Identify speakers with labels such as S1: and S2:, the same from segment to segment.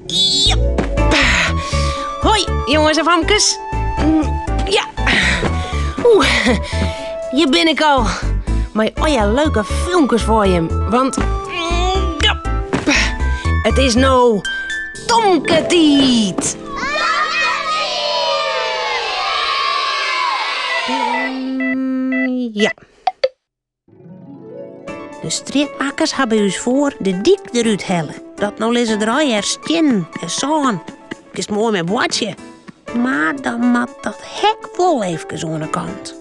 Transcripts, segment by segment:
S1: Jep. Hoi, jongens en famkes. Ja. Oeh, hjir bin ik al. Mei al leuke filmkes foar jim. Want ja, it is no Tomke-tiid. Ja. De strjitmakkers ha by ús foar de dyk derút helle. Dat no lizze der allegear stiennen en sân. Kinst moai mei boartsje. Mar dan moat dat hek wol efkes oan de kant.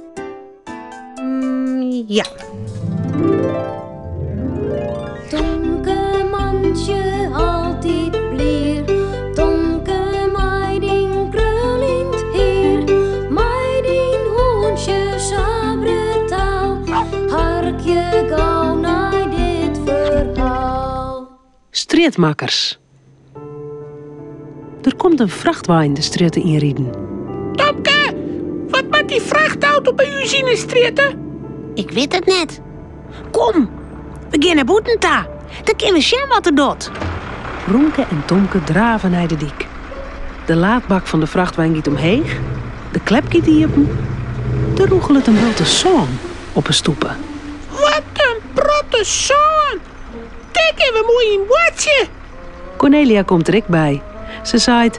S1: Ja.
S2: Tomke mantsje altyd blier, Tomke mei dyn kruljend hier, mei dyn hûntsje sa brutaal, harkje gau nei dit ferhaal.
S3: Strjitmakkers. Der komt in frachtwein de strjitte ynriden.
S4: Tomke, wat moat dy frachtauto by ús yn 'e strjitte?
S1: Ik wit it net. Kom, we gean nei bûten ta. Dan kinne we sjen wat er docht.
S3: Romke en Tomke drave nei de dyk. De laadbak fan de frachtwein giet omheech, de klep giet iepen. Der rûgelet in bulte sân op 'e stoepe.
S4: Wat in protte sân! Dêr kinne we moai yn boartsje.
S3: Cornelia komt der ek by. Se seit.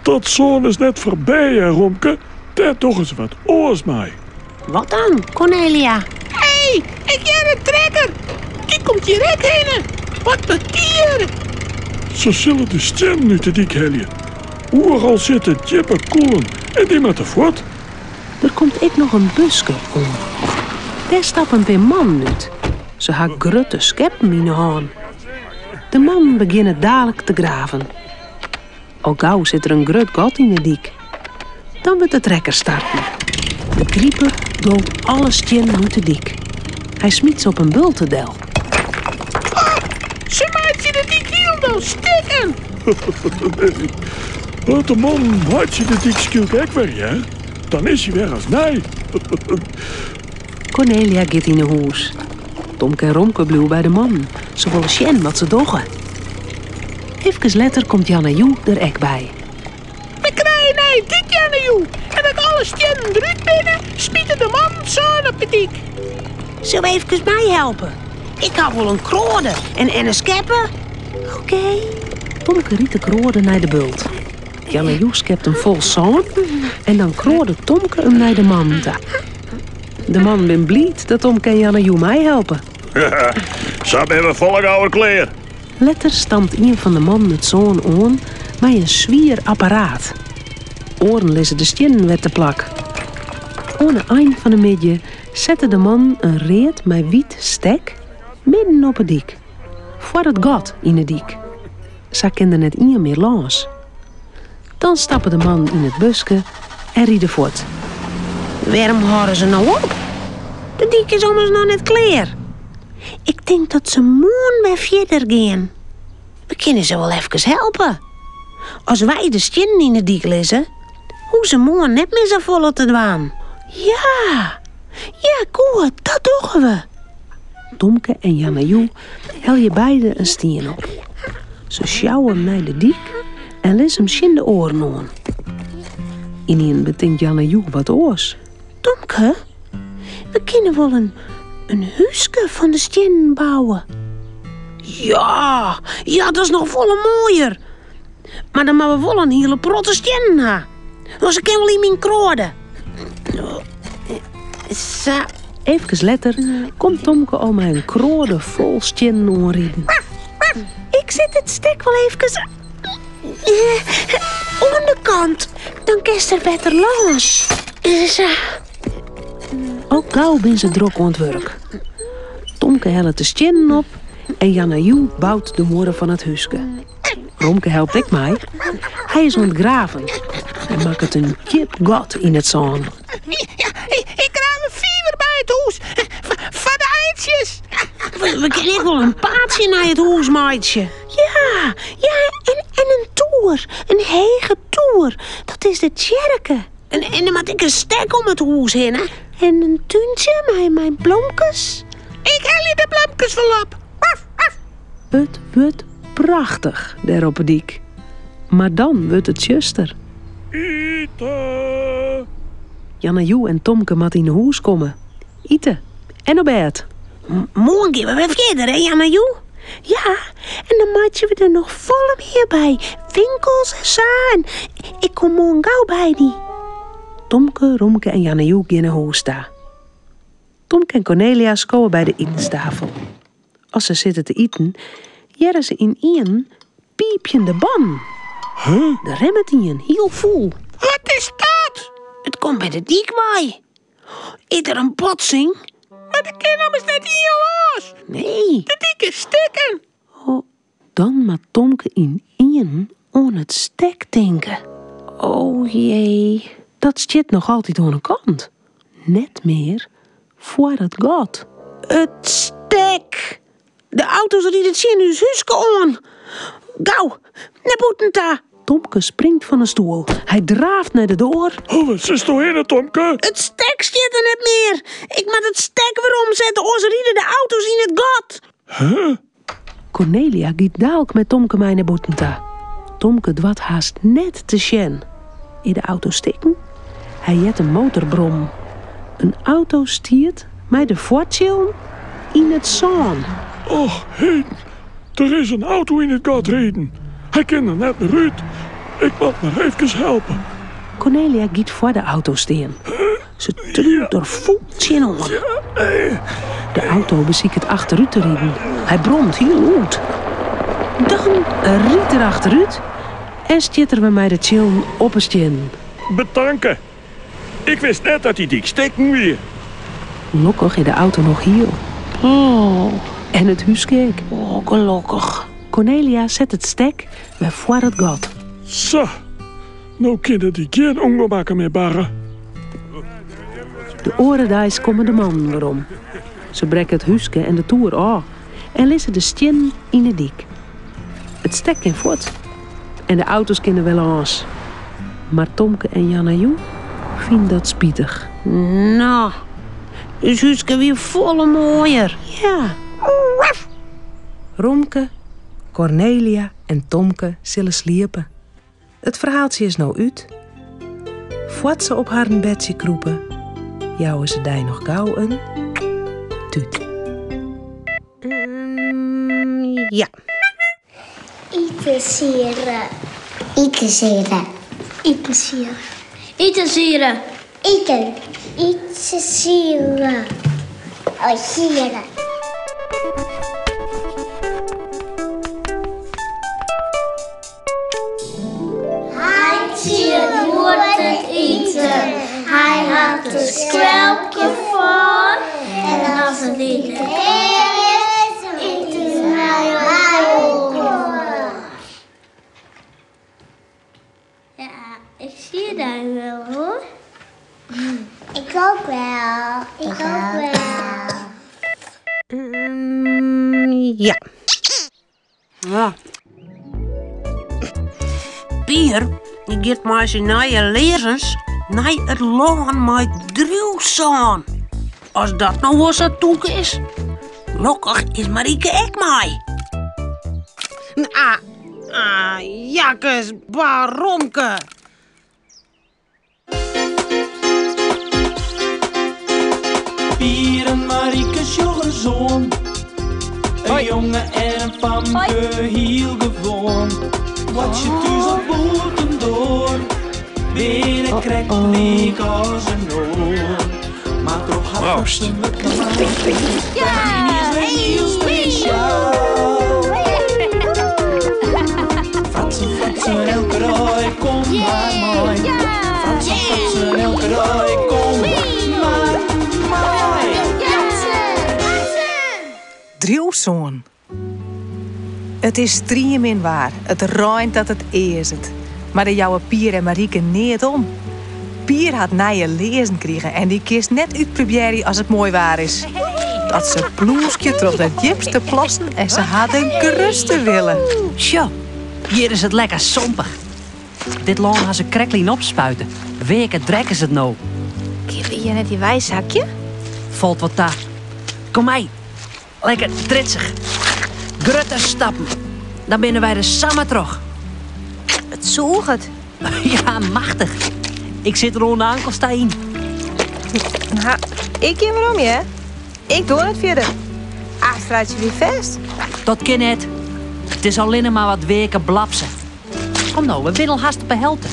S5: Dat sân is net foar bern, hè, Romke. Dêr dogge se wat oars mei.
S1: Wat dan, Cornelia?
S4: Hé, ik hear in trekker. Dy komt hjir ek hinne. Wat betier!
S5: Se sille de stiennen út de dyk helje. Oeral sitte djippe kûlen en dy moatte fuort.
S3: Der komt ek noch in buske oan. Dêr stappe in pear mannen út. Se ha grutte skeppen yn 'e hân. De mannen begjinne dalik te graven. Al gau sit der in grut gat yn 'e dyk. Dan wurdt de trekker starten. De griper dolt alle stiennen út de dyk. Hy smyt se op in bulte del.
S4: Oh, se meitsje de dyk hielendal stikken!
S5: Want de mannen meitsje de dyk skielk ek wer, hear. Dan is hy wer as nij.
S3: Cornelia giet yn 'e hûs. Tomke en Romke bliuwe by de mannen. Se wolle sjen wat se dogge. Efkes letter komt Jannejoe der ek by.
S4: We krije nije dyk, Jannejoe. En as alle stiennen derút binne, smite de mannen sân op de dyk.
S1: Sille we efkes meihelpe? Ik haw wol in kroade en in skeppe. Oké.
S3: Tomke rydt de kroade nei de bult. Jannejoe skept him fol sân en dan kroadet Tomke him nei de mannen ta. De mannen binne bliid dat Tomke en Jannejoe meihelpe.
S5: Sa binne we folle gauwer klear.
S3: Letter stampt ien fan de mannen it sân oan mei in swier apparaat. Oaren lizze de stiennen wer te plak. Oan 'e ein fan 'e middei sette de mannen in read mei wyt stek midden op 'e dyk, foar it gat yn 'e dyk. Sa kin der net ien mear lâns. Dan stappe de mannen yn it buske en ride fuort.
S1: Wêrom hâlde se no op? De dyk is ommers noch net klear. Ik tink dat se moarn wer fierder gean. We kinne se wol efkes helpe. As wy de stiennen yn 'e dyk lizze, hoege se moarn net mear safolle te dwaan. Ja, ja, goed, dat dogge we.
S3: Tomke en Jannejoe helje beide in stien op. Se sjouwe him nei de dyk en lizze him tsjin de oaren oan. Ynienen betinkt Jannejoe wat oars.
S1: Tomke, we kinne wol in, in húske fan de stiennen bouwe. Ja, ja, dat is noch folle moaier. Mar dan moatte we wol in hiele protte stiennen ha. Want se kin wol yn myn kroade. Sa.
S3: Efkes letter komt Tomke al mei in kroade fol stiennen oanriden.
S1: Ik set it stek wol efkes oan de kant. Dan kinst der better lâns. Sa.
S3: Al gau binne se drok oan it wurk. Tomke hellet de stiennen op en Jannejoe bout de muorre fan it húske. Romke helpt ek mei. Hy is oan it graven en makket in djip gat yn it sân.
S4: Ja, ik graaf in fiver by it hûs foar de eintsjes.
S1: We kinne ek wol in paadsje nei it hûs meitsje. Ja, ja, en, en in toer. In hege toer. Dat is de tsjerke. En, en der moat ek in stek om it hûs hinne. En in túntsje mei, mei blomkes.
S4: Ik helje de blomkes wol op.
S3: It wurdt. prachtich dêr op 'e dyk. Mar dan wurdt it tsjuster.
S5: Ite!
S3: Janna-Joe en Tomke moatte yn 'e hûs komme. Ite en op bêd.
S1: Moarn gean we wer fierder, hè Janna-Joe? Ja, en dan meitsje we der noch folle mear by. Winkels en sa. En ik kom moarn gau by dy.
S3: Tomke, Romke en Janna-Joe gean nei hûs ta. Tomke en Kornelia skowe by de itenstafel. As se sitte te iten, hearre se ynienen piipjende bannen. Der remmet ien, hiel fûl.
S4: Wat is dat?
S1: It komt by de dyk wei. Is der in botsing?
S4: Mar der kin ommers net ien lâns.
S1: Nee.
S4: De dyk is stikken.
S3: Oh, dan moat Tomke ynienen oan it stek tinke. O jee, dat stiet noch altyd oan 'e kant. Net mear foar it gat.
S1: It stek! De auto's ride tsjin ús húske oan. Gau, nei bûten ta!
S3: Tomke springt fan 'e stoel. Hy draaft nei de doar.
S5: Oh, wêr silsto hinne, Tomke?
S1: It stek stiet der net mear. Ik moat it stek weromsette, oars ride de auto's yn it gat.
S5: Huh?
S3: Kornelia giet daalk mei Tomke mei nei bûten ta. Tomke doart hast net te sjen. Is de auto stikken? Hy heart in motor brommen. In auto stiet mei de foartsjillen yn it sân.
S5: Och heden, der is in auto yn it gat riden. Hy kin der net mear út. Ik moat mar efkes helpe.
S3: Kornelia giet foar de auto stean. Se triuwt der fûl tsjinoan. De auto besiket achterút te riden. Hy bromt hiel lûd. Dan rydt er achterút en stiet er wer mei de tsjillen op 'e stiennen.
S5: Betanke. Ik wist net dat dy dyk stikken wie.
S3: Lokkich is de auto noch hiel.
S1: Oh.
S3: En it húske ek.
S1: Oh, gelokkich.
S3: Kornelia set it stek wer foar it gat.
S5: Sa, no kinne dy gjin ûngemakken mear barre.
S3: De oare deis komme de mannen werom. Se brekke it húske en de toer ôf en lizze de stiennen yn 'e dyk. It stek kin fuort en de auto's kinne wer lâns. Mar Tomke en Janna-Joe fine dat spitich.
S1: No, ús húske wie folle moaier.
S3: Ja. Romke, Kornelia en Tomke sille sliepe. It ferhaaltsje is no út. Foar't se op harren bedsje krûpe, jouwe se dy noch gau in tút.
S1: Ja.
S6: Itensiede. Itensiede. Itensiede. Itensiede. Iten. Itensiede. Oh, siede. Hy doart it iten. Hy hat der skelpke fan. En as it iten klear is, ite se mei elkoar. Ja, ik zie dy wol hoor. Ik ook wel. Ik ook wel.
S1: Ja. Ja. Pier dy giet mei syn nije learzens nei it lân mei driuwsân. As dat no wol sa tûk is. Lokkich is Marike ek mei.
S4: Ah, ah, jakkes, baromke.
S7: Pier en Marike sjogge ris oan. In jonge en in famke, hiel gewoan. Boartsje thús of bûtendoar, binne krekt lyk as in oar. Mar troch har
S8: Proost.
S7: fratsen wurdt normaal. Is wer hiel spesjaal. Fratsen, fratsen, elke dei, kom mar mei. Fratsen, fratsen, elke dei, kom mar mei.
S9: Driuwsân. It is striemin waar, it reint dat it eazet. Mar dêr jouwe Pier en Marike neat om. Pier hat nije learzen krigen en dy kinst net útprobearje as it moai waar is. Dat se plûskje troch de djipste plassen en se ha de grutste wille.
S10: Sjo, hjir is it lekker sompich. Dit lân ha se krektlyn opspuite. Weake drek is it no.
S11: Kinne we hjir net yn weisakje?
S10: Falt wat ta. Kom mei. Lekker tritsich. Grutte stappen. Dan binne wy der samar troch.
S11: It sûget.
S10: Ja, machtich. Ik sit der oan de ankels ta yn.
S9: Ha, ik gean werom, hear. Ik doar net fierder. Aanst reitsje wy fêst.
S10: Dat kin net. It is allinne mar wat weake blabze. Kom no, we binne al hast op 'e helte.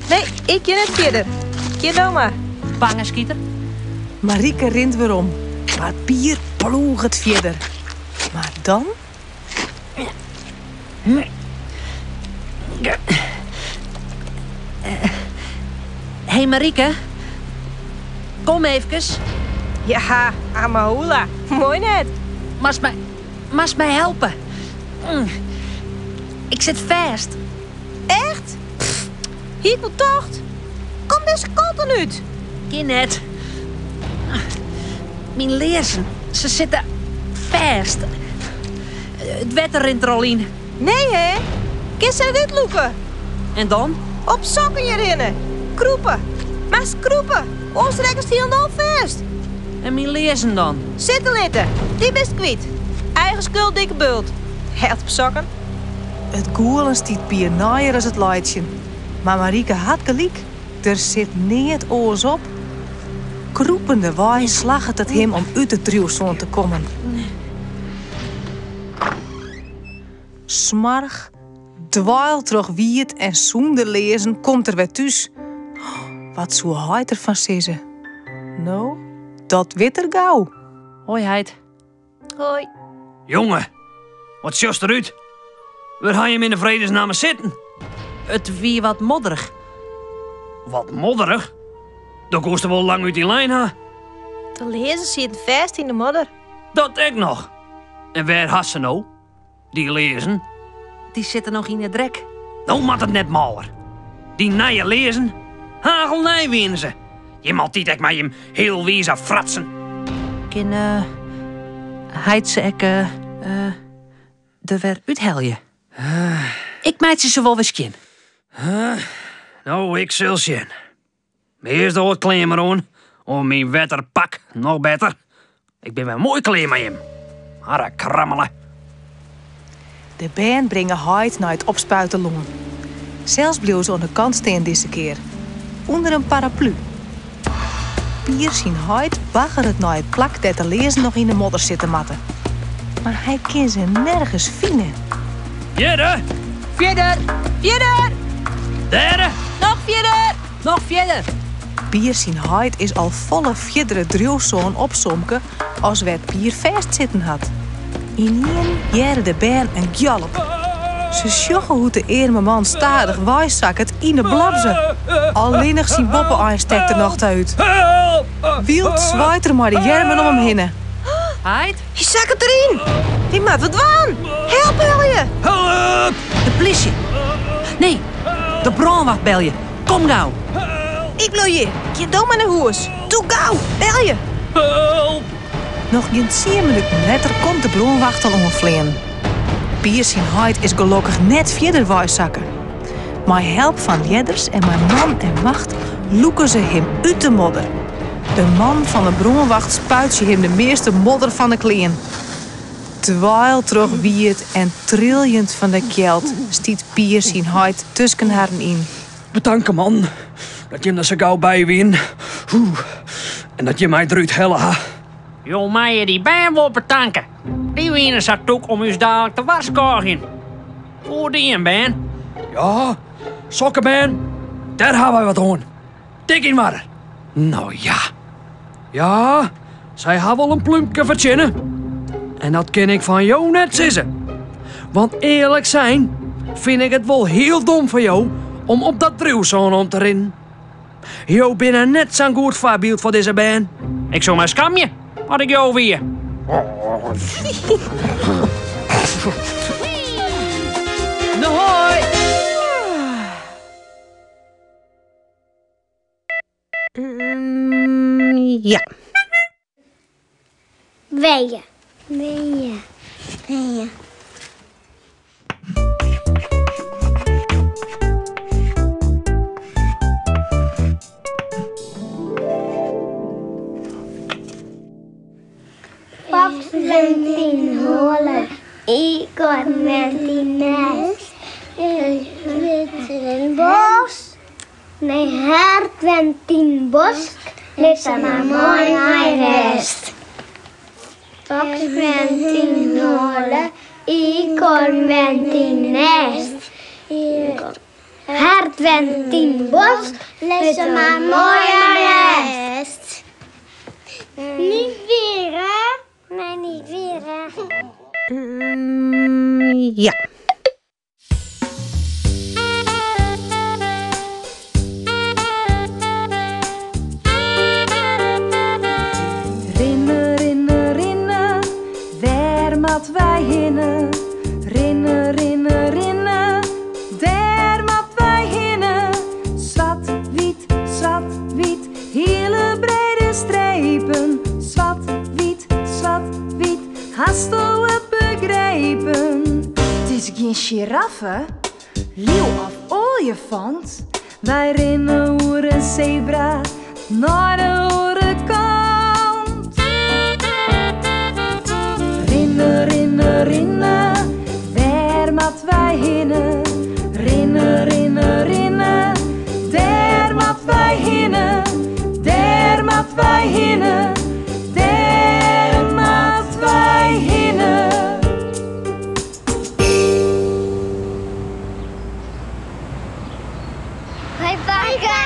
S9: Nee, ik gean net fierder. Gean do mar.
S10: Bange skiter.
S9: Marieke rint werom, mar Pier ploeget fierder. Mar dan?
S10: Hé Marieke, kom eefkes.
S9: Ja, Amahula. Moai net.
S10: Moatst my, moatst my helpe. Ik sit fêst.
S9: Echt? Pff, hie ik wol tocht. Kom dizze kant dan út.
S10: Kin net. Myn learzen, se sitte fêst. It wetter rint der al yn.
S9: Nee hè? Kinst se derút lûke?
S10: En dan?
S9: Op sokken hjirhinne. Krûpe. Moatst krûpe, oars rekkest hielendal fêst.
S10: En myn learzen dan?
S9: Sitte litte. Dy bist kwyt. Eigen skuld, dikke bult. Held op sokken. It gûlen stiet Pier neier as it laitsjen. Mar Marieke hat gelyk, der sit neat oars op. Krûpendewei slagget it him om út it driuwsân te kommen. Smoarch, dweiltrochwiet en sûnder learzen komt er wer thús. Wat soe heit derfan sizze? No, dat wit er gau.
S10: Hoi heit.
S11: Hoi.
S8: Jonge, wat sjochst derút? Wêr ha jim yn 'e fredesnamme sitten?
S10: It wie wat modderich.
S8: Wat modderich? Do koest der wol lang út dyn lein ha.
S11: De learzen sieten fêst yn de modder.
S8: Dat ek noch. En wêr hast se no? Dy learzen?
S10: Dy sitte noch yn 'e drek.
S8: No moat it net mâler. Dy nije learzen? Hagelnij wiene se. Jim altyd ek mei jim healwize fratsen.
S10: Kin heit se ek der wer úthelje? Ik meitsje se wol wer skjin.
S8: No, ik sil sjen. Earst de klean mar oan, of myn wetterpak, noch better. Ik bin wer moai klear mei jim. Harrekrammele.
S9: De bern bringe heit nei it opspuite lân. Sels bliuwe se oan de kant stean dizze kear. Under in paraplu. Pier syn heit baggeret nei it plak dêr't de learzen noch yn de modder sitte moatte. Mar hy kin se nergens fine.
S8: Fierder!
S9: Fierder! Fierder!
S8: Dêre!
S9: Noch fierder!
S10: Noch fierder!
S9: Pier syn heit is al folle fierder it driuwsân opsomke as wêr't Pier fêstsitten hat. Ynienen hearre de bern in gjalp. Se sjogge hoe't de earme man stadich weisakket yn 'e blabze. Allinnich syn boppe-ein stekt der noch ta út. Wyld swaait er mei de earmen om him hinne.
S10: Heit?
S9: Hy sakket deryn! Wy moatte wat dwaan! Help belje!
S8: Help!
S10: De plysje! Nee, de brânwacht belje! Kom gau!
S9: Ik bliuw hjir. Gean do mar nei hûs. Doe gau! Belje!
S8: Help!
S9: Noch gjin tsien minuten letter komt de brânwacht al oanfleanen. Pier syn heit is gelokkich net fierder weisakke. Mei help fan ljedders en mei man en macht lûke se him út de modder. De man fan de brânwacht spuitsje him de measte modder fan de klean. Dweiltrochwiet en triljend fan de kjeld stiet Pier syn heit tusken harren yn.
S8: Betanke man, dat jim der sa gau by wienen. En dat jim my derút helle ha. Jo meie dy bern wol betanke. Dy wiene sa tûk om ús dalik te warskôgjen. Goed dien, bern. Ja, sokke bern, dêr ha wy wat oan. Dik yn oarder. No ja. Ja, sy ha wol in plúmke fertsjinne. En dat kin ik fan jo net sizze. Want earlik sein fyn ik it wol hiel dom fan jo om op dat driuwsân om te rinnen. Jo binne net sa'n goed foarbyld foar dizze bern. Ik soe my skamje as ik jo wie.
S10: No hoi!
S1: Ja.
S6: Wenje. Wenje. Wenje. Paps wennet yn in hoale. Igor. Eekhoorn went yn nêst. In bos. Nee, hert went yn bosk. Lit se mar moai mei rêst. Foks went yn hoale. Eekhoorn went yn nêst. Hert went yn bosk. Lit se mar moai mei rêst. Niet weer, hè? Nee, niet weer, hè?
S1: Ja.
S9: Rinne, rinne, rinne, wêr moat wy hinne? Rinne, rinne, rinne, dêr moat wy hinne. Swart, wyt, swart, wyt, hiele brede strepen. Swart, wyt, swart, wyt, hasto it begrepen? It is gjin sjiraffe, liuw of oaljefant. Wy rinne oer in sebra nei de oare kant. Rinne, rinne, rinne, wêr moat wy hinne? Rinne, rinne, rinne, dêr moat wy hinne. Dêr moat wy hinne, dêr moat wy hinne.
S6: Hoi pake.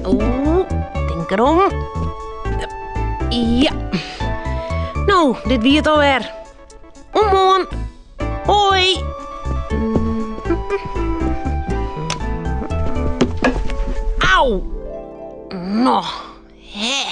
S1: Oh, tink derom. Ja. No, dit wie it alwer. Oant moarn. Hoi. Au. No, hè.